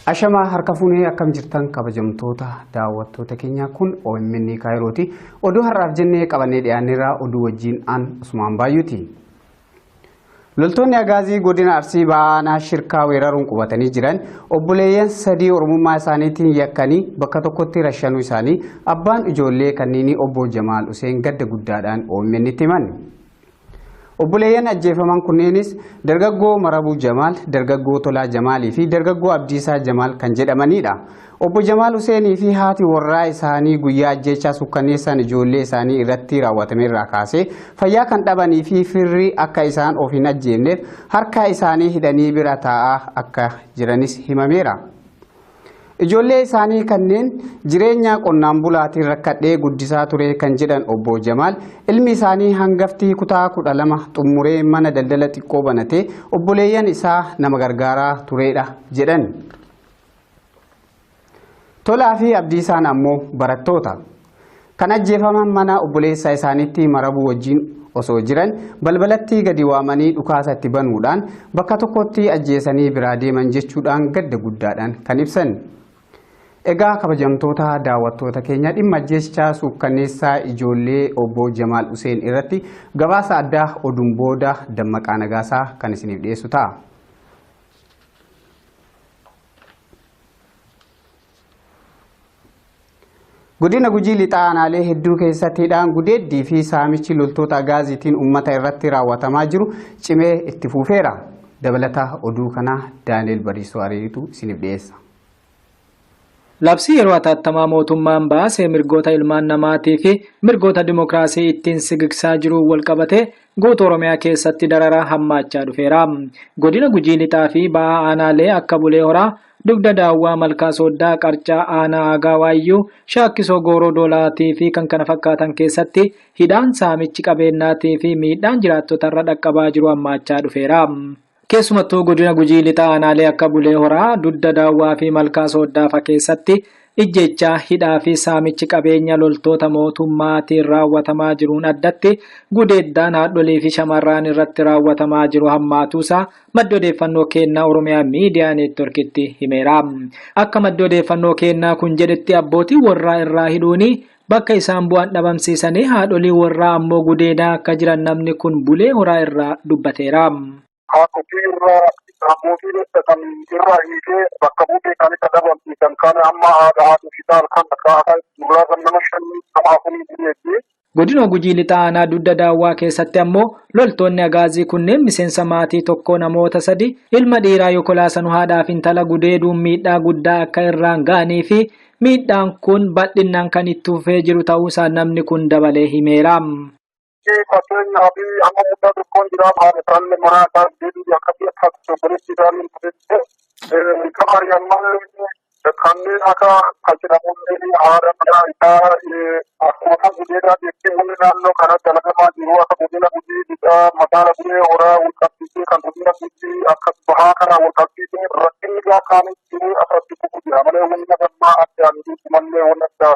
Ashamaa harka fuunee akkam jirtan kabajamtoota daawwattoota keenyaa kun OMN Kaayirooti. Oduu har'aaf jennee qabannee dhiyaanneerra oduu wajjin aan Usmaan Baayyuuti. Loltoonni Agaazii godina Arsii Baanaa shirkaa weeraruun qubatanii jiran obboleeyyan sadii Oromummaa isaaniitiin yakkanii bakka tokkotti rashanuu isaanii abbaan ijoollee kanneenii obbo Jamaal Useen gadda guddaadhaan OMN itti himan. Obboleeyyan ajjeefaman kunneenis dargaggoo Marabuu Jamaal, dargaggoo Tolaa Jamaalii fi dargaggoo Abdiisaa Jamaal kan jedhamanidha. Obbo Jamaal Huseenii fi haati warraa isaanii guyyaa ajjeechaa sukkanneessaan ijoollee isaanii irratti raawwatame irraa kaasee fayyaa kan dhabanii fi firri akka isaan of hin ajjeefneef harka isaanii hidhanii bira taa'aa akka jiranis himameera. Ijoollee isaanii kanneen jireenya qonnaan bulaatiin rakkadhee guddisaa ture kan jedhan obbo Jamaal ilmi isaanii hangaftii kutaa 12 xumuree mana daldala xiqqoo banatee obboleeyyan isaa nama gargaaraa turedha jedhan. Tolaa fi Abdiisaan ammoo barattoota. Kan ajjeefaman mana obboleessa isaaniitti marabuu wajjin osoo jiran balbalatti gadi waamanii dhukaasa itti banuudhaan bakka tokkotti ajjeesanii biraa deeman jechuudhaan gadda guddaadhaan kan ibsan. Egaa kabajamtoota daawwattoota keenya dhimma ajjeechaa suukkanneessaa ijoollee obbo Jamaal Useen irratti gabaasa addaa oduun booda Dammaqaa Nagaasaa kan isiniif dhiyeessu ta'a. Godina Gujii lixaa aanaalee hedduu keessatti hidhaan gudeeddii fi saamichi loltoota Agaaziitiin uummata irratti raawwatamaa jiru cimee itti fufeera. Dabalataa oduu kanaa Daani'el Bariisoo Ariitu isiniif dhiyeessa. Labsii yeroo hatattamaa mootummaan baase mirgoota ilmaan namaatii fi mirgoota dimokiraasii ittiin sigigsaa jiruun walqabatee guutuu Oromiyaa keessatti dararaa hammaachaa dhufeera. Godina Gujii lixaa fi bahaa aanaalee akka Bulee Horaa, Dugda Daawwaa, Malkaa Sooddaa, Qarcaa, Aanaa Aagaa Waayyuu, Shaakkisoo Gooroo Doolaatii fi kan kana fakkaatan keessatti hidhaan saamichi qabeennaatii fi miidhaan jiraattotarra dhaqqabaa jiru hammaachaa dhufeera. Keessumattuu godina Gujii lixaa aanaalee akka Bulee Horaa, Dugda Daawwaa fi Malkaa Sooddaafa keessatti ijjeechaa, hidhaa fi saamichi qabeenya loltoota mootummaatiin raawwatamaa jiruun addatti gudeeddaan haadholii fi shamarraan irratti raawwatamaa jiru hammaatuusaa maddi odeeffannoo keennaa Oromiyaa Miidiyaa Neetworkitti himeera. Akka maddi odeeffannoo keennaa kun jedhetti abbootii warraa irraa hidhuuni bakka isaan bu'an dhabamsiisanii haadholii warraa ammoo gudeedaa akka jiran namni kun Bulee Horaa irraa dubbateera. Haadhotii irraa abbootii kan irraa hiikee bakka buutee kan isa dhabamsiisan kan amma haadha haadhotii kan akka duraa kan nama 5 nama 4 gudeetti. Godina Gujii lixaa aanaa Dugda Daawwaa keessatti ammoo loltoonni Agaazii kunneen miseensa maatii tokkoo namoota sadi ilma dhiiraa yokolaasanu haadhaaf intala gudeeduun miidhaa guddaa akka irraan ga'anii fi miidhaan kun bal'inaan kan itti fufee jiru ta'uusaa namni kun dabalee himeera. Fakkeenyaaf amma guddaa tokkoon jira haadha isaallee mana isaa gudeeduu akkasii akka obboleessi isaallee gudeeduu kan ari'an kanneen akka kan jedhamu haadha manaa isaa akkuma kan gudeedaa jettee wanni naannoo kana dalagamaa jiru akka godina Gujii lixaa magaala Bulee Horaa wal qabsiisee kan godina Gujii akka bahaa kana wal qabsiisee rakkinni gaakaanis jiru asirratti kufu jira malee wanni gammaa addaan jiru mallee wanni addaa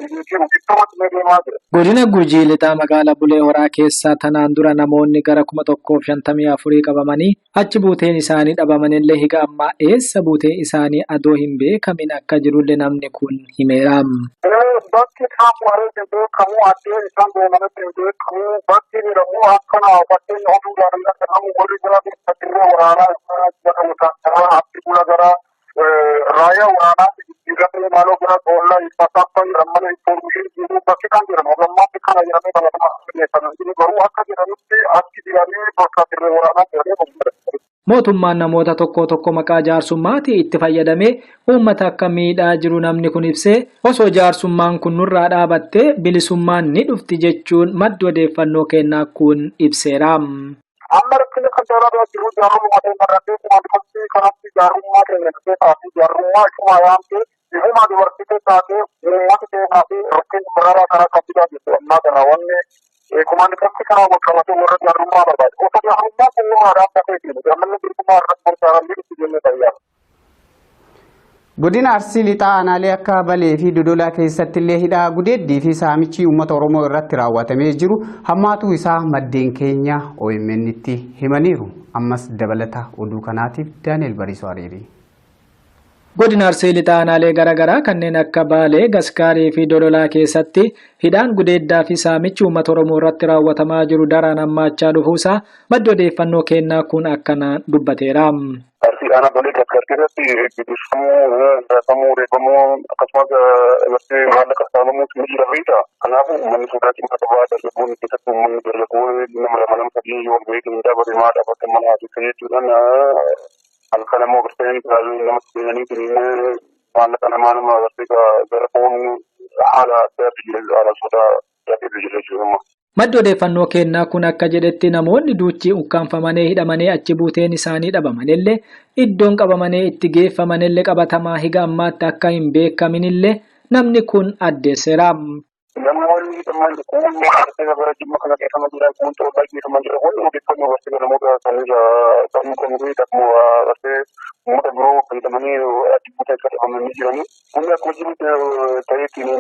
jiru giddumatti deemaa jira. Godina Gujii lixaa magaalaa Bulee Horaa keessaa tanaan dura namoonni gara 1054 qabamanii achi buuteen isaanii dhabamanillee higa ammaa eessa buutee isaanii adoo hin beekamin akka jirullee namni kun himeera. Bakki isaan bu'anii hin beekamu, addee isaan deemanitti hin beekamu, bakki jedhamu akkana fakkeenya oduu gaarii akka jedhamu warri jala dirree waraanaa jedhamu kan abdi bula gara raayyaa waraanaa jijjiiramee maaloo gara qoollaa ibsataa jedhan malee information jiru bakki kan jedhamu gammaatti kana jedhamee qabatamaa dhiyeeffame jiru garuu akka jedhamutti achi jiranii bakka dirree waraanaa jedhamee qophaa'e. Mootummaan namoota tokko tokko maqaa jaarsummaatti itti fayyadamee uummata akka miidhaa jiru namni kun ibsee osoo jaarsummaan kun nurraa dhaabattee bilisummaan ni dhufti jechuun maddi odeeffannoo kennaa kun ibseera. Amma rakkina kan jaalala jiru jaarrummaa ta'e marratee kumaanfatti kanatti jaarrummaa ta'e keessaa fi jaarrummaa ishuma yaamte Ifuma dubartii taatee uummata keenyaa fi rakkina bararaa karaa kan fidaa jirtu ammaa kana wanni kumaandi postii kanaa wal qabatee warra jaarrummaa barbaade. Osoo jaarrummaa kun nurraa dhaabbatee jiru gammanni bilisummaa irratti murtaa'anii itti jennee fayyaadha. Godina Arsii Lixaa aanaalee akka Balee fi Dodolaa keessatti illee hidhaa gudeeddii fi saamichi uummata Oromoo irratti raawwatamee jiru hammaatuu isaa maddeen keenya OMN tti himaniiru. Ammas dabalata oduu kanaatiif Daani'el Bariisoo Hariirii. Godina Arsii Lixaa aanaalee garaagaraa kanneen akka Baalee, Gaskaarii fi Dodolaa keessatti hidhaan gudeeddaa fi saamichi uummata Oromoo irratti raawwatamaa jiru daraan hammaachaa dhufuusaa maddi odeeffannoo kennaa kun akkanaan dubbateera. Arsii aanaa Baalee Gaskaar keessatti gidduufamuu, raafamuu, reebamuu akkasumas gartee maallaqa saamamuutu ni jira beektaa. Kanaafuu uummanni sodaa cimaa qabaa dargaggoonni keessatti uummanni dargaggoo nama lama nama sadii yoo ol bahee hin dhaabate maa dhaabate mana haasofsa jechuudhaan halkan ammoo gartee nama seenanii maallaqa namaa nama gartee gara foon haala addaatu jira haala sodaa addaatu jira jechuudha. Maddi odeeffannoo kennaa kun akka jedhetti namoonni duuchii ukkaanfamanii hidhamanii achi buuteen isaanii dhabamanillee iddoon qabamanii itti geeffamanillee qabatamaa higa ammaatti akka hin beekaminillee namni kun addeesseera. Namoonni hidhaman kun gartee bara jimma kana geeffaman jira kun xoollaa geeffaman jira kun odeeffannoo gartee namoota sanirraa qabnu qabnu akkuma gartee uummata biroo fayyadamanii achi buutee akka dhabaman ni jirani. Kun akkuma jirutti ta'eetiin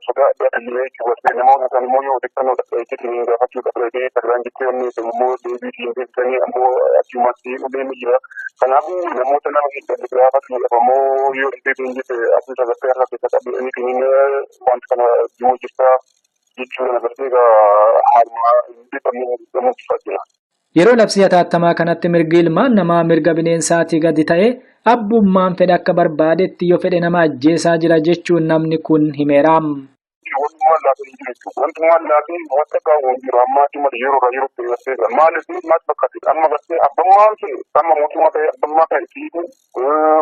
sodaa adda addaa jira jechuudha. Namoota kan immoo yoo odeeffannoo dhaqeetiin gaafachuu dhaqeetee sadaraan jettee wanni immoo deebiitiin deebisanii ammoo achumatti uleen ni jira. Kanaafuu namoota nama hidhate gaafachuu dhabamoo yoo deebiin jette asii sadarkaa irra keessa qabanii wanta kana jiru jirta jechuudha agartee haaluma hin beekamne gammachuu jira. Yeroo labsii hatattamaa kanatti mirgi ilmaan namaa mirga bineensaatii gadi ta'e abbummaan fedhe akka barbaadetti yoo fedhe nama ajjeesaa jira jechuun namni kun himeera. Wantummaan laafee hin jiru jechuudha. Wantummaan laafee wanta gahu hin jiru. Amma achuma yeroo irraa yerootti gartee maaliif maal fakkaate amma gartee abbummaan sun amma mootummaa ta'e abbummaa ta'e fiigu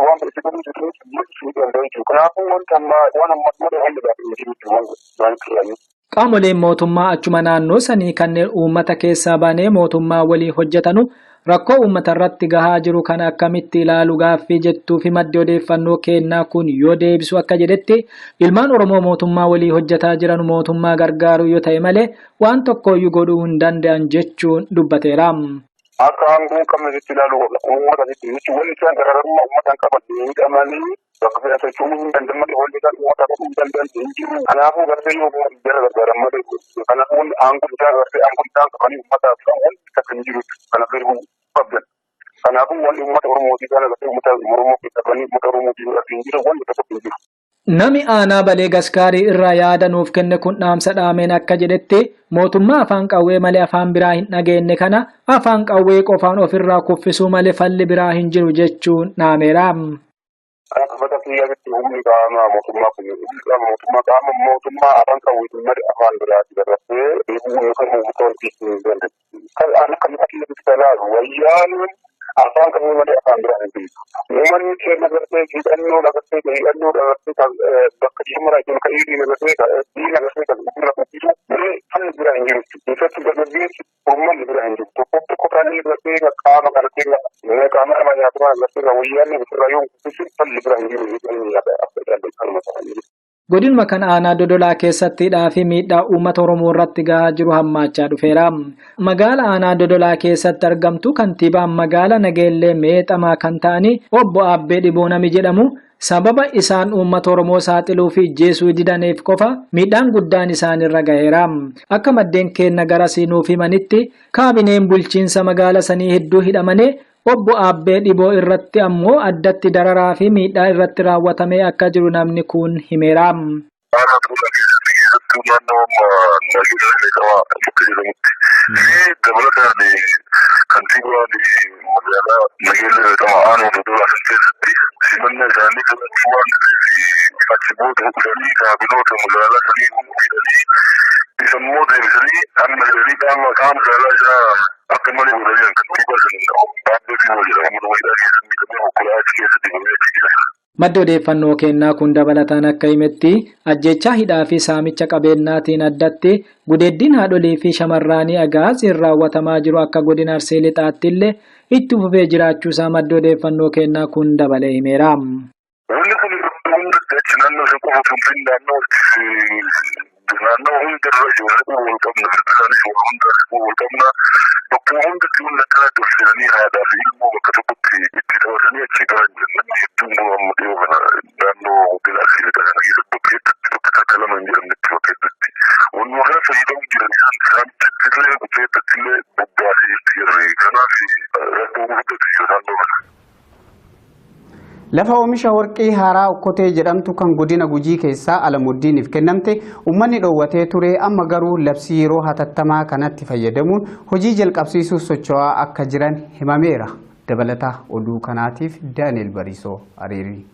waan fedhe fiigu jechuu danda'a jechuudha. Kanaafuu wanta amma waan ammas malee hanga laafee hin jiru jechuudha. Waan kirraanii. Qaamoleen mootummaa achuma naannoo sanii kanneen uummata keessaa baanee mootummaa walii hojjetanu rakkoo uummata irratti gahaa jiru kana akkamitti ilaalu gaaffii jettuu fi maddi odeeffannoo kennaa kun yoo deebisu akka jedhetti ilmaan Oromoo mootummaa walii hojjetaa jiran mootummaa gargaaru yoo ta'e malee waan tokkooyyuu godhuu hin danda'an jechuun dubbateera. Akka aangoo hin qabne jetti ilaalu uummata jetti jechuun wanni isaan garaagarummaa uummataan qaban miidhamanii bakka fedhan socho'uu hin danda'an malee wanni isaan uummata godhuu hin danda'an hin jiru. Kanaafuu gartee yoo jara gargaaran malee kanaafuu wanni aangoo isaan gartee aangoo isaan qabanii uummataaf wanti takka hin jiru kana beekuu qabdan. Kanaafuu wanni uummata Oromootii kana gartee uummata Oromoo keessa qabanii uummata Oromootii gartee hin jiru wanni tokko hin jiru. Nami aanaa Balee Gaskaarii irraa yaada nuuf kenne kun dhaamsa dhaameen akka jedhetti mootummaa afaan qawwee malee afaan biraa hin dhageenye kana afaan qawwee qofaan ofirraa kuffisuu malee falli biraa hin jiru jechuun dhaameera. Akka bakka kiyyaatti humni qaama mootummaa kun humni qaama mootummaa qaama mootummaa afaan qawweetiin malee afaan biraatti dabarsee deebi'uu yookaan uummata wal keessa hin danda'u. Kan akka muka kiyyaatti talaalu wayyaan afaan qawwee malee afaan biraa hin beeku. Uummanni keenya gartee hidhannoo agartee hidhannoo agartee bakka dhimma jiru kan dhiirri agartee dhiirri agartee kan ofirra kuffisu malee falli biraa hin jiru. Keessattuu dargaggeessi uummanni biraa hin jiru. Tokko tokko ta'anii agartee qaama agartee qaama nama nyaatamaa agartee wayyaan ofirraa yoo kuffisu falli biraa hin jiru. Godinuma kan aanaa Dodolaa keessatti hidhaa fi miidhaa uummata Oromoo irratti gahaa jiru hammaachaa dhufeera. Magaala aanaa Dodolaa keessatti argamtu kantiibaan magaala Nageellee Meexamaa kan ta'anii obbo Aabbee Dhiboo nami jedhamu sababa isaan uummata Oromoo saaxiluu fi ajjeesuu didaniif qofa miidhaan guddaan isaanirra gaheera. Akka maddeen keenya gara siinuuf himanitti kaabineen bulchiinsa magaala sanii hedduu hidhamanii obbo Aabbee Dhiboo irratti ammoo addatti dararaa fi miidhaa irratti raawwatamee akka jiru namni kun himeera. Aanaa Dodolaa keessatti keessattuu naannoo Nageellee Meexamaa bakka jedhamutti fi dabalataan kantiibaan magaalaa Nageellee Meexamaa aanaa Dodolaa kan keessatti simannaa isaanii fudhachuu waan ta'eef achi booda hidhanii kaabinoota magaalaa sanii hidhanii isa immoo deebisanii amma jedhanii qaama qaama magaalaa isaa akka malee godhanii kantiibaa sana Aabbee Dhiboo jedhama mana hidhaa keessa miidhamee konkolaataa achi keessa dibamee achi jira. Maddi odeeffannoo kennaa kun dabalataan akka himetti ajjechaa hidhaa fi saamicha qabeenyaatiin addatti gudeeddiin haadholii fi shamarraanii agaaziin raawwatamaa jiru akka godina Arsii Lixaatti illee itti fufee jiraachuusaa maddi odeeffannoo kennaa kun dabalee himeera. Wanni kun Hundatti achi naannoo isa qofa osoo hin ta'in naannoo naannoo hundarra ijoollee quba wal qabna, firri isaanis waa hunda quba wal qabna. Bakkuma hundatti wanni akkanaa ol seenanii haadhaa fi ilmoo bakka tokkotti itti taphatanii achi bahan jiran. Namni hedduun kun amma dhiyoo kana naannoo godina Arsii Lixaa kana keessatti bakka hedduutti, bakka takka lama hin jedhamnetti, bakka hedduutti. Wannuma kana fayyadamu jiran isaan saamichatti illee bakka hedduutti illee bobbaasee jirti jarri. Kanaaf rakkoo gurguddatu jira naannoo kana. Lafa oomisha warqii haaraa Okkotee jedhamtu kan godina Gujii keessaa Alamuddiiniif kennamte uummanni dhoowwatee ture, amma garuu labsii yeroo hatattamaa kanatti fayyadamuun hojii jalqabsiisuuf socho'aa akka jiran himameera. Dabalataa oduu kanaatiif Daani'el Bariisoo Ariirii.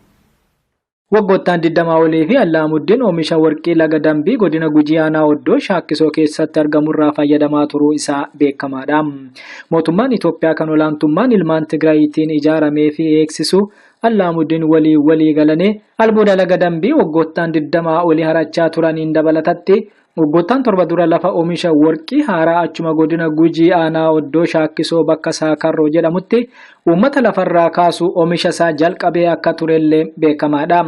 Waggoottan 20 olii fi Allaamuddin oomisha warqii laga Dambii godina Gujii aanaa Oddoo Shaakkisoo keessatti argamurraa fayyadamaa turuu isaa beekamaadha. Mootummaan Itoophiyaa kan olaantummaan ilmaan Tigraayitiin ijaaramee fi eegsisu Allaamuddin walii walii galanii albuuda laga Dambii waggoottan 20 olii harachaa turaniin dabalatatti waggoottan 7 dura lafa oomisha warqii haaraa achuma godina Gujii aanaa Oddoo Shaakkisoo bakka Saakarroo jedhamutti uummata lafarraa kaasu oomisha isaa jalqabee akka turellee beekamaadha.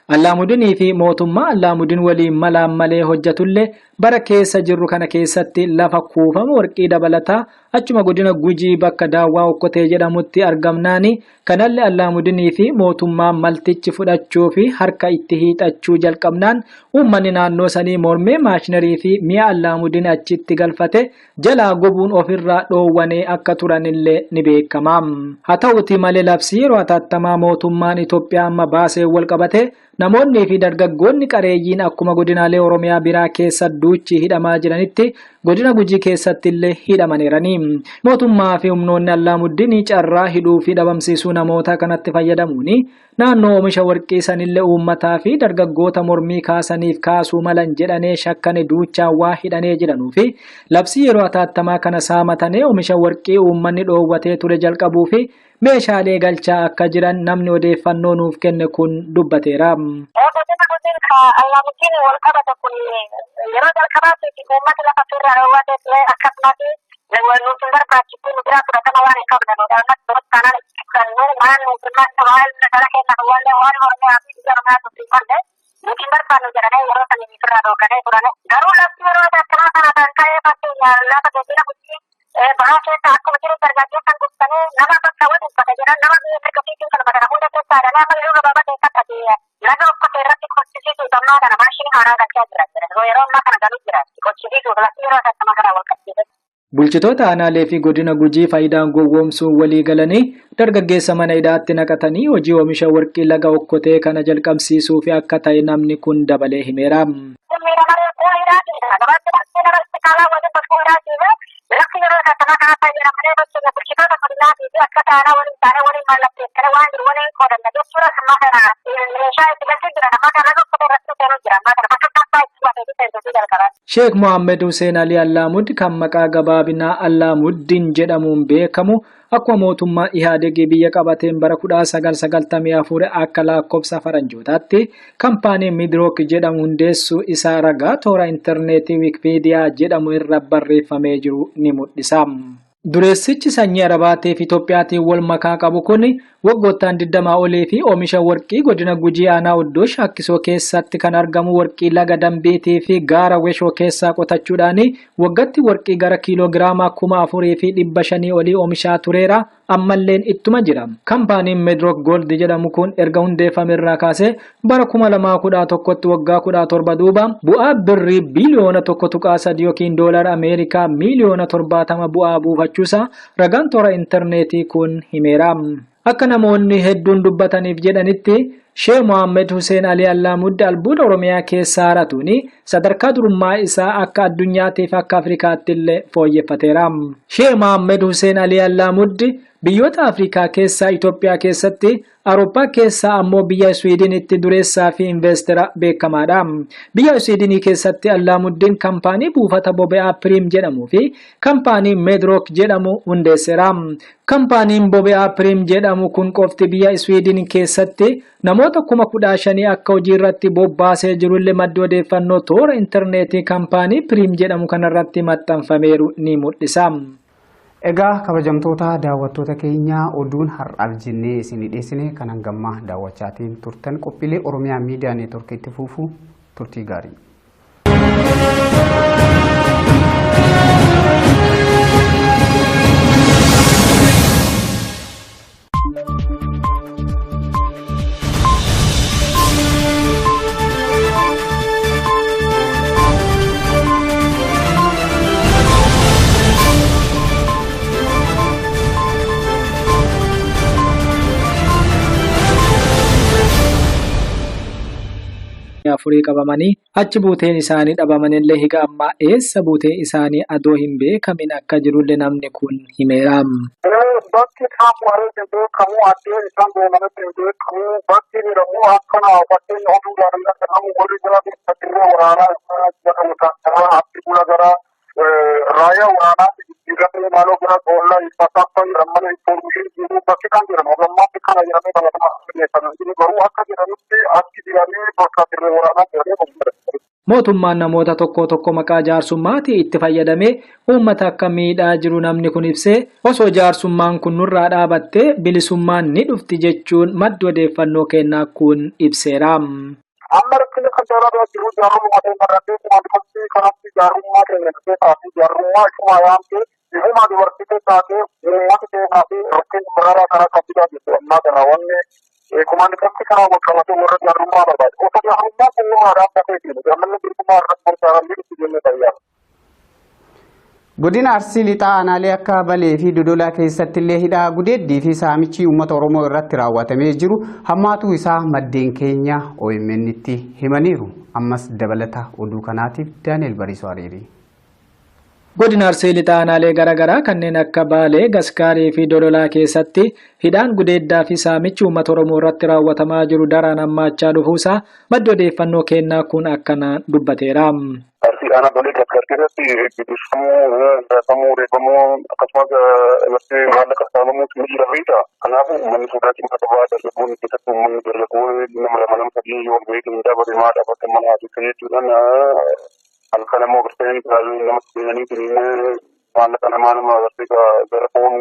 Allaamuddinii fi mootummaa Allaamuddin waliin malaan malee hojjetullee bara keessa jirru kana keessatti lafa kuufama warqii dabalataa achuma godina Gujii bakka Daawwaa Okkotee jedhamutti argamnaani kanallee Allaamuddinii fi mootummaa maltichi fudhachuu fi harka itti hiixachuu jalqabnaan uummanni naannoo sanii mormee maashinarii fi mi'a Allaamuddin achitti galfate jalaa gubuun ofirraa dhoowwanee akka turanillee ni beekama. Haa ta'uutii malee labsii yeroo hatattamaa mootummaan Itoophiyaa amma baasee wal qabate namoonnii fi dargaggoonni qareeyyiin akkuma godinaalee Oromiyaa biraa keessa duuchi hidhamaa jiranitti godina Gujii keessatti illee hidhamaniirani. Mootummaa fi humnoonni Allaamuddinii carraa hidhuu fi dhabamsiisuu namoota kanatti fayyadamuun naannoo oomisha warqii sanillee uummataa fi dargaggoota mormii kaasaniif kaasuu malan jedhanee shakkane duuchaa waa hidhanee jiranuu fi labsii yeroo hatattamaa kana saamatanii oomisha warqii uummanni dhoowwatee ture jalqabuu fi meeshaalee galchaa akka jiran namni odeeffannoo nuuf kenne kun dubbateera. Godina Gujiin ka Allaamuddin wal qabate kun yeroo jalqabaatiif uummata lafa ofirraa dhoowwatee ture, akkasumas nuuf hin barbaachisu, nu biraa fudhatama waan hin qabne, nuti ammas biratti taanaan itti fudhannu waan mootummaan waan dhala keenya wallee waan Oromiyaa fi biyya Oromiyaa nuti hin malle nuti hin barbaannu jedhanii yeroo sanii ofirraa dhoowwatee turan. Garuu labsii yeroo hatattamaa kana kan ka'e fakkeenya lafa godina Gujii bahaa keessa akkuma jiru dargaggeessan gursanii nama bakka wal uffata jedhan, nama biyya mirga ofiitiin falmatan hunda keessaa jedhanii amma yeroo gabaabaa keessatti laga Okkotee irratti qochisiisuuf ammaa kana maashinii haaraa galchaa jira jedhan, yeroo ammaa kana galuu jira qochisiisuuf labsii yeroo hatattamaa kana wal qabsiise. Bulchitoota aanaalee fi godina Gujii faayidaan gowwoomsuun walii galanii dargaggeessa mana hidhaatti naqatanii hojii oomisha warqii laga Okkotee kana jalqabsiisuuf akka ta'e namni kun dabalee himeera. Lakki yeroo hatattamaa kana fayyadamanii fakkeenya bulchitoota godinaatii fi akka aanaa waliin taanee waliin mallatteessanii waan jiru waliin qoodanna jechuudha. Ammaa kana meeshaa itti galchuu jiran, ammaa kana laga Okkotee irratti seenuu jira, ammaa kana bakka kaaffaa itti hubatee fi jalqaban. Sheek Mohaammed Hussein Ali Allaamud kan maqaa gabaabinaa Allaamuddin jedhamuun beekamu akkuma mootummaa Ihaadegii biyya qabateen bara 1994 akka lakkoofsa faranjootaatti kaampaanii Midrook jedhamu hundeessuu isaa ragaa toora intarneetii Wikipeediyaa jedhamu irra barreeffamee jiru ni mul'isa. Dureessichi sanyii Arabaatii fi Itoophiyaatiin wal makaa qabu kun waggoottan 20 olii fi oomisha warqii godina Gujii aanaa Oddoo Shaakkisoo keessatti kan argamu warqii laga Dambiitii fi gaara Weshoo keessaa qotachuudhaan waggaatti warqii gara kiiloogiraama 4,500 olii oomishaa tureera. Ammalleen ittuma jira. Kaampaaniin Midrook Gold jedhamu kun erga hundeeffame irraa kaasee bara 2011tti waggaa 17 duuba bu'aa birrii biliyoona 1.3 yookiin doolara Ameerikaa miiliyoona 70 bu'aa buufachuusaa ragaan toora intarneetii kun himeera. Akka namoonni hedduun dubbataniif jedhanitti Sheek Mohaammed Hussein Ali Allaamud albuuda Oromiyaa keessaa haratuun sadarkaa durummaa isaa akka addunyaatiif akka Afrikaatti illee fooyyeffateera. Sheek Mohaammed Hussein Ali Allaamud biyyoota Afrikaa keessaa Itoophiyaa keessatti, Awurooppaa keessaa ammoo biyya Swiidinitti dureessaa fi investera beekamaadha. Biyya Swiidinii keessatti Allaamuddin kaampaanii buufata boba'aa Piriim jedhamuu fi kaampaanii Medrook jedhamu hundeesseera. Kaampaaniin boba'aa Piriim jedhamu kun qofti biyya Swiidin keessatti namoota 15,000 akka hojii irratti bobbaasee jirullee maddi odeeffannoo toora intarneetii kaampaanii Piriim jedhamu kanarratti maxxanfameeru ni mul'isa. Egaa kabajamtoota daawwattoota keenya oduun har'aaf jennee isinii dhiyeessine kan hangammaa daawwachaatiin turtan qophiilee Oromiyaa Miidiyaa Neetworkii itti fuufuu turtii gaarii. Afurii qabamanii achi buuteen isaanii dhabamanillee higa ammaa eessa buutee isaanii adoo hin beekamin akka jirullee namni kun himeera. Bakki isaan waree hin beekamu, addeen isaan deemanitti hin beekamu, bakki jedhamu akkana fakkeenya oduu gaarii jedhamu warri jala dirree waraanaa jala wataanaa abdi bula gara raayyaa waraanaatti jijjiiramee maaloo gara boollaa ibsataa jedhamu malee information jiru bakki kan jedhamu gammaatti kana jedhamee qabatamaa dhiyeeffame jiru garuu akka jedhamutti achi jiranii bakka dirree waraanaa jedhamee. Mootummaan namoota tokko tokko maqaa jaarsummaatti itti fayyadamee uummata akka miidhaa jiru namni kun ibsee osoo jaarsummaan kun nurraa dhaabattee bilisummaan ni dhufti jechuun maddi odeeffannoo kennaa kun ibseera. Amma rakkina kan jaalala jiru jaarrummaa ta'e marratee kumaanfatti kanatti jaarrummaa keenya keessaa fi jaarrummaa ishuma yaamtee ifuma dubartii taatee uummata keenyaa fi rakkina bararaa kana kan fidaa jirtu ammaa kana wanni kumaanfatti kana wal qabatee warra jaarrummaa barbaade. Osoo jaarrummaa kun nurraa dhaabbatee jiru gammanni bilisummaa irratti murtaa'an ni itti jennee fayyaadha. Godina Arsii Lixaa aanaalee akka Balee fi Dodolaa keessatti illee hidhaa gudeeddii fi saamichi uummata Oromoo irratti raawwatamee jiru hammaatu isaa maddeen keenya OMN tti himaniiru. Ammas dabalata oduu kanaatiif Daani'el Bariisoo Hariirii. Godina Arsii Lixaa aanaalee garaagaraa kanneen akka Baalee, Gaskaarii fi Dodolaa keessatti hidhaan gudeeddaa fi saamichi uummata Oromoo irratti raawwatamaa jiru daraan hammaachaa dhufuusaa maddi odeeffannoo kennaa kun akkanaan dubbateera. Arsii aanaa Balee Gaskaar keessatti bilisummaa, raafamuu, reeffamuu akkasumas irratti maallaqa saamamuutu ni jira beekta. Kanaafuu uummanni sodaa cimaa qabaa dargaggoonni keessatti uummanni dargaggoonni nama lama nama sadii yoo wal ga'ee hin dhaabate maa dhaabate mana haasofte jechuudhaan halkan ammoo gartee nama seenanii maallaqa namaa nama gartee gara foon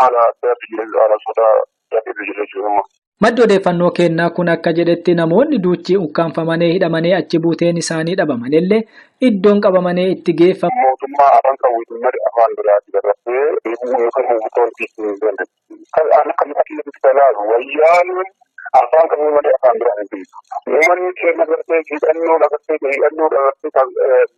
haala addaatu jira haala sodaa addaatu jira jechuudha. Maddi odeeffannoo kennaa kun akka jedhetti namoonni duuchii ukkaanfamanii hidhamanii achi buuteen isaanii dhabamanillee iddoon qabamanii itti geeffamu. Mootummaa afaan qabu malee afaan biraatti dabarsee deebi'uu yookaan uummata wal hin dandeenye. Kan akka muka keessatti ilaalu wayyaan afaan qabu malee afaan biraa hin beeku. Uummanni keenya gartee hidhannoo agartee hidhannoo agartee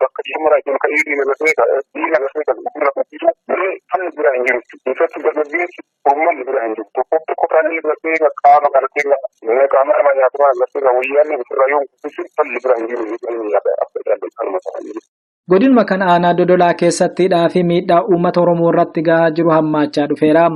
bakka jimara jiru kan dhiirri agartee dhiirri agartee kan gurra guddisu malee kan biraa hin jiru. Keessattuu dargaggeessi uummanni biraa hin jiru. Tokko tokko kan gartee qaama gartee qaama nama nyaatamaa agartee wayyaan ofirraa yoo guddisu kan biraa hin jiru. Godinuma kan aanaa Dodolaa keessatti hidhaa fi miidhaa uummata Oromoo irratti gahaa jiru hammaachaa dhufeera.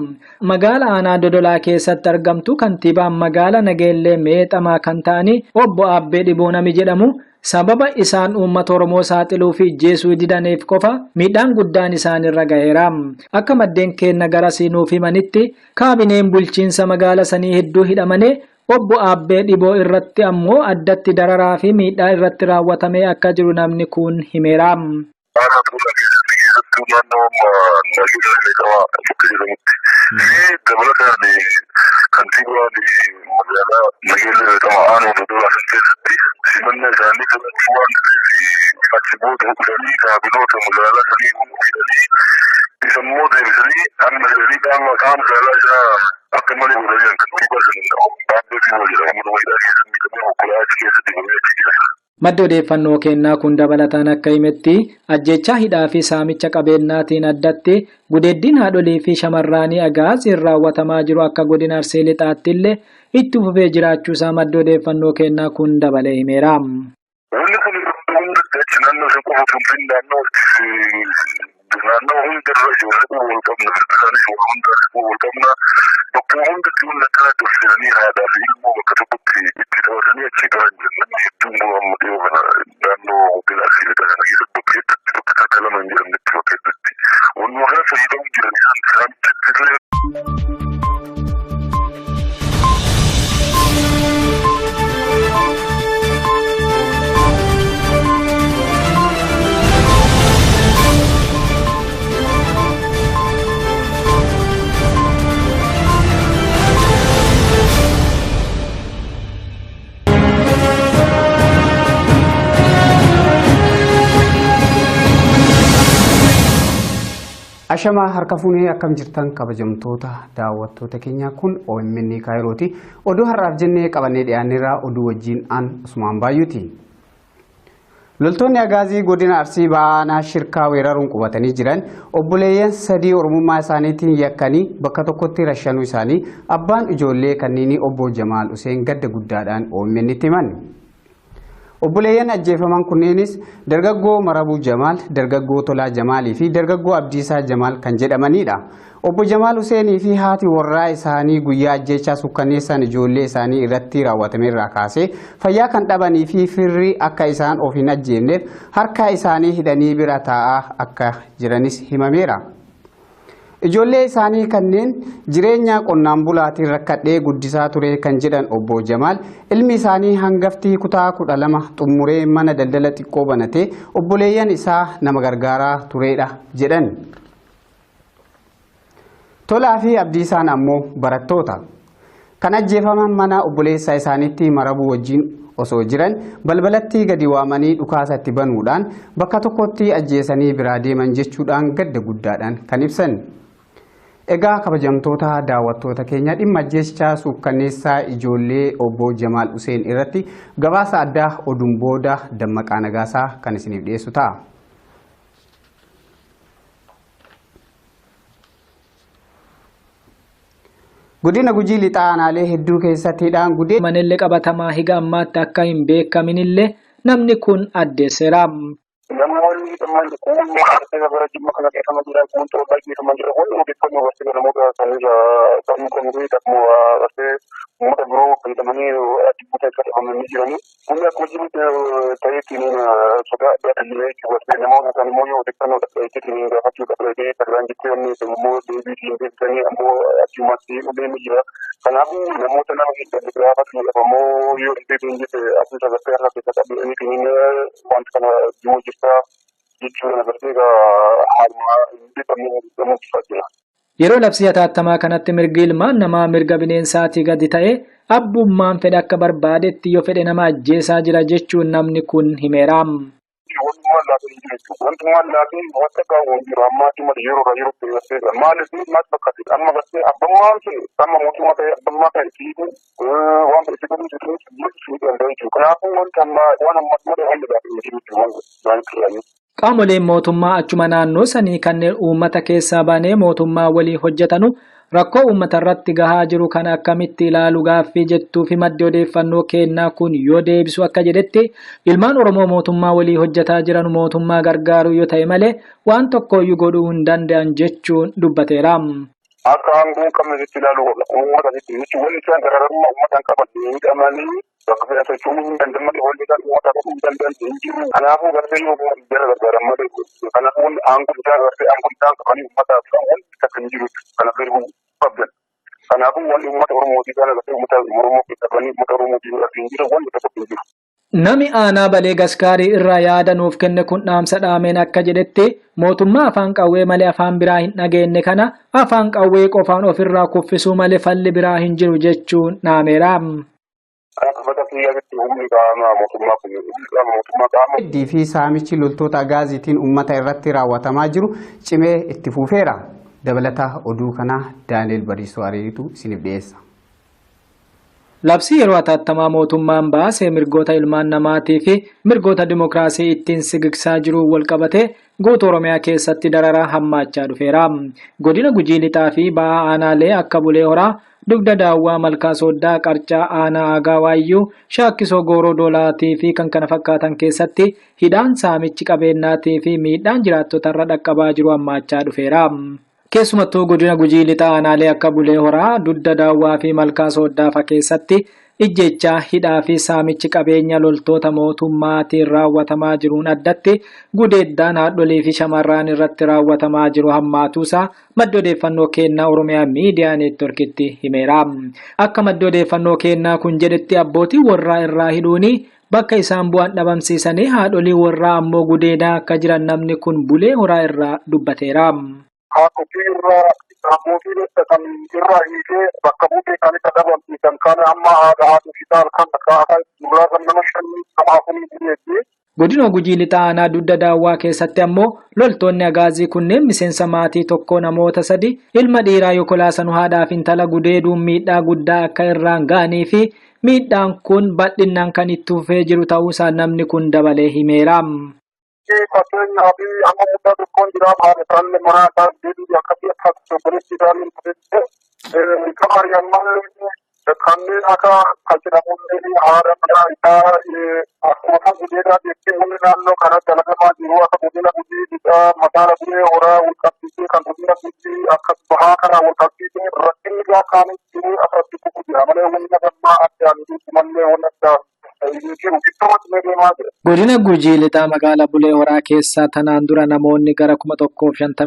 Magaala aanaa Dodolaa keessatti argamtu kantiibaan magaala Nageellee Meexamaa kan ta'ani obbo Aabbee Dhiboo nami jedhamu sababa isaan uummata Oromoo saaxiluu fi ajjeesuu didaniif qofa miidhaan guddaan isaanirra gaheera. Akka maddeen keenya gara siinuuf himanitti kaabineen bulchiinsa magaala sanii hedduu hidhamanii obbo Aabbee Dhiboo irratti ammoo addatti dararaa fi miidhaa irratti raawwatamee akka jiru namni kun himeera. Aanaa Dodolaa keessatti keessattuu naannoo Nageellee Meexamaa bakka jedhamutti fi dabalataan kantiibaan magaalaa Nageellee Meexamaa aanaa Dodolaa kan keessatti simannaa isaanii filachuu waan ta'eef achi booda dhufanii kaabinoota magaalaa sanii hidhanii isa immoo deebisanii amma jedhanii qaama magaalaa isaa akka malee godhanii kantiibaa sana Aabbee Dhiboo jedhamu nama hidhaa keessatti miidhamee konkolaataa achi keessa deemee achi jira. Maddi odeeffannoo kennaa kun dabalataan akka himetti ajjechaa hidhaa fi saamicha qabeenyaatiin addatti gudeeddiin haadholii fi shamarraanii agaaziin raawwatamaa jiru akka godina Arsii Lixaatti illee itti fufee jiraachuusaa maddi odeeffannoo kennaa kun dabalee himeera. Wanni kun hundatti achi naannoo isa qofa osoo hin ta'in naannoo hundarra ijoollee wal qabna firdi isaanis waa hunda wal qabna bakkuma hundatti wanni akkanatti of seenanii haadhaa fi ilmoo bakka tokkotti itti taphatanii achi gahan jiran namni hedduun immoo amma dhiyoo kana naannoo godina Arsii Lixaa kana keessatti bakka hedduutti bakka takka lama hin jedhamnetti bakka hedduutti walumaa kana fayyadamu jiran isaan saamichatti illee. Ashamaa harka fuunee akkam jirtan kabajamtoota daawwattoota keenyaa kun OMN Kaayirooti. Oduu har'aaf jennee qabannee dhiyaanneerraa oduu wajjin aan Usmaan Baay'uuti. Loltoonni Agaazii godina Arsii Baanaa shirkaa weeraruun qubatanii jiran obboleeyyan sadii Oromummaa isaaniitiin yakkanii bakka tokkotti rashanuu isaanii abbaan ijoollee kanneenii obbo Jamaal Useen gadda guddaadhaan OMN itti himan. Obboleeyyan ajjeefaman kunneenis dargaggoo Marabuu Jamaal, dargaggoo Tolaa Jamaalii fi dargaggoo Abdiisaa Jamaal kan jedhamanidha. Obbo Jamaal Huseenii fi haati warraa isaanii guyyaa ajjeechaa sukkanneessaan ijoollee isaanii irratti raawwatame irraa kaasee fayyaa kan dhabanii fi firri akka isaan of hin ajjeefneef harka isaanii hidhanii bira taa'aa akka jiranis himameera. Ijoollee isaanii kanneen jireenya qonnaan bulaatiin rakkadhee guddisaa ture kan jedhan obbo Jamaal ilmi isaanii hangaftii kutaa 12 xumuree mana daldala xiqqoo banatee obboleeyyan isaa nama gargaaraa turedha jedhan. Tolaa fi Abdiisaan ammoo barattoota. Kan ajjeefaman mana obboleessa isaaniitti Marabuu wajjin osoo jiran balbalatti gadi waamanii dhukaasa itti banuudhaan bakka tokkotti ajjeesanii biraa deeman jechuudhaan gadda guddaadhaan kan ibsan. Egaa kabajamtoota daawwattoota keenya dhimma ajjeechaa suukkanneessaa ijoollee obbo Jamaal Useen irratti gabaasa addaa oduun booda Dammaqaa Nagaasaa kan isiniif dhiyeessu ta'a. Godina Gujii lixaa aanaalee hedduu keessatti hidhaan gudee. Manillee qabatamaa higa ammaatti akka hin beekaminillee namni kun addeesseera. Namoonni hidhaman kun bara Jimma kana keessa jira kun torba keessa jira kun odeeffannoo barsiisa namoota sanirraa kan kan akkuma barsiisa uummata biroo fayyadamanii achi buutee akka qabamanii jiranii. Kun akkuma jirutti ta'eetiin sodaa adda addaa jira jechuudha. Namoota kan immoo yoo odeeffannoo dhaggeeffatanii gaafachuu dhaggeeffatanii sadaraan jettee wanni immoo deebiitiin deebisanii ammoo achumatti deemu jira. Kanaafuu namoota nama hedduu gaafachuu ammoo yoo deebiin jette asii sadarkaa irraa keessa qabanii wanta kana jiru jirta jechuudha agartee haaluma hin beekamne gamoofaa jira. Yeroo labsii hatattamaa kanatti mirgi ilmaan namaa mirga bineensaatii gadi ta'e abbummaan fedhe akka barbaadetti yoo fedhe nama ajjeesaa jira jechuun namni kun himeera. Wantummaan laafee hin jiru jechuudha. Wantummaan laafee wanta gahu hin jiru. Amma dhimma yeroo irraa yerootti gartee maaliif maal fakkaate amma gartee abbummaan sun amma mootummaa ta'e abbummaa ta'e fiigu waan ta'e fiigu bulchuu danda'a jechuudha. Kanaafuu wanta amma waan amma malee wanti laafee hin jiru jechuudha waan kiranii. Qaamoleen mootummaa achuma naannoo sanii kanneen uummata keessaa baanee mootummaa walii hojjetanu rakkoo uummata irratti gahaa jiru kana akkamitti ilaalu gaaffii jettuu fi maddi odeeffannoo kennaa kun yoo deebisu akka jedhetti ilmaan Oromoo mootummaa walii hojjetaa jiran mootummaa gargaaruu yoo ta'e malee waan tokkoyyuu godhuu hin danda'an jechuun dubbateera. Akka aangoo hin qabne jetti ilaaluu qabna. Uummata jetti jechuun wanni isaan garaagarummaa uummataan qaban miidhamanii bakka fedhan socho'uu hin danda'an malee wanni isaan uummata godhuu hin danda'an hin jiru. Kanaafuu gartee yoo jara gargaaran malee kanaafuu wanni aangoo isaan gartee aangoo isaan qabanii uummataaf wanti takka hin jiru kana beekuu qabdan. Kanaafuu wanni uummata Oromootii kana gartee uummata Oromoo keessa qabanii uummata Oromootii gartee hin jiru wanni tokko hin jiru. Nami aanaa Balee Gaskaarii irraa yaada nuuf kenne kun dhaamsa dhaameen akka jedhetti mootummaa afaan qawwee malee afaan biraa hin dhageenye kana afaan qawwee qofaan ofirraa kuffisuu malee falli biraa hin jiru jechuun dhaameera. Heddii fi saamichi loltoota Agaaziitiin uummata irratti raawwatamaa jiru cimee itti fufeera. Dabalataa oduu kanaa Daani'el Bariisoo Ariitu isiniif dhiyeessa. Labsii yeroo hatattamaa mootummaan baasee mirgoota ilmaan namaatii fi mirgoota dimokiraasii ittiin sigigsaa jiru wal qabatee guutuu Oromiyaa keessatti dararaa hammaachaa dhufeera. Godina Gujii lixaa fi ba'aa aanaalee akka Bulee Horaa, Dugda Daawwaa, Malkaa Sooddaa, Qarcaa, Aanaa Aagaa Waayyuu, Shaakkisoo Gooroo Doolaatii fi kan kana fakkaatan keessatti hidhaan saamichi qabeennaatii fi miidhaan jiraattotarra dhaqqabaa jiru hammaachaa dhufeera. Keessumattuu godina Gujii lixaa aanaalee akka Bulee Horaa, Dugda Daawwaa fi Malkaa Sooddaa fa'a keessatti ijjechaa hidhaa fi saamichi qabeenya loltoota mootummaatiin raawwatamaa jiruun addatti gudeeddaan haadholii fi shamarran irratti raawwatamaa jiru hammaatuusaa maddi odeeffannoo kennaa Oromiyaa Miidiyaa Neetworkitti himeera. Akka maddi odeeffannoo kennaa kun jedhetti abbootii warraa irraa hidhuuni bakka isaan bu'an dhabamsiisanii haadholii warraa ammoo gudeedaa akka jiran namni kun Bulee Horaa irraa dubbateera. Haadhotii irraa abbootiin kan irraa hiikee bakka buutee isaanii dhabamsiisan kan amma haadha haadha fiixaan kan akka akka muraasa nama shanii nama afurii gudeetti. Godina Gujii Lixaa Aanaa Dugda Daawwaa keessatti ammoo loltoonni Agaazii kunneen miseensa maatii tokkoo namoota sadi ilma dhiiraa Yokolaasanuu haadhaa fi intala gudeeduun miidhaa guddaa akka irraan ga'anii fi miidhaan kun bal'inaan kan itti fufee jiru ta'uusaa namni kun dabalee himeera. Fakkeenyaaf amma guddaa tokkoon jira haadha isaallee mana isaa deebii akkasii akka obboleessi isaallee kan kanneen akka jedhamuun haadha manaa isaa akkuma gudeedaa jettee wanni naannoo kana dalagamaa jiru akka godina Gujii Lixaa magaala Bulee Horaa wal qabsiisee kan godina Gujii akkas bahaa kana wal qabsiisee rakkinni gaakaanis jiru asirratti kufu jira malee wanni nagammaa addaan jiru malee wanni addaan Godina Gujii Lixaa magaalaa Bulee Horaa keessaa tanaan dura namoonni gara 1050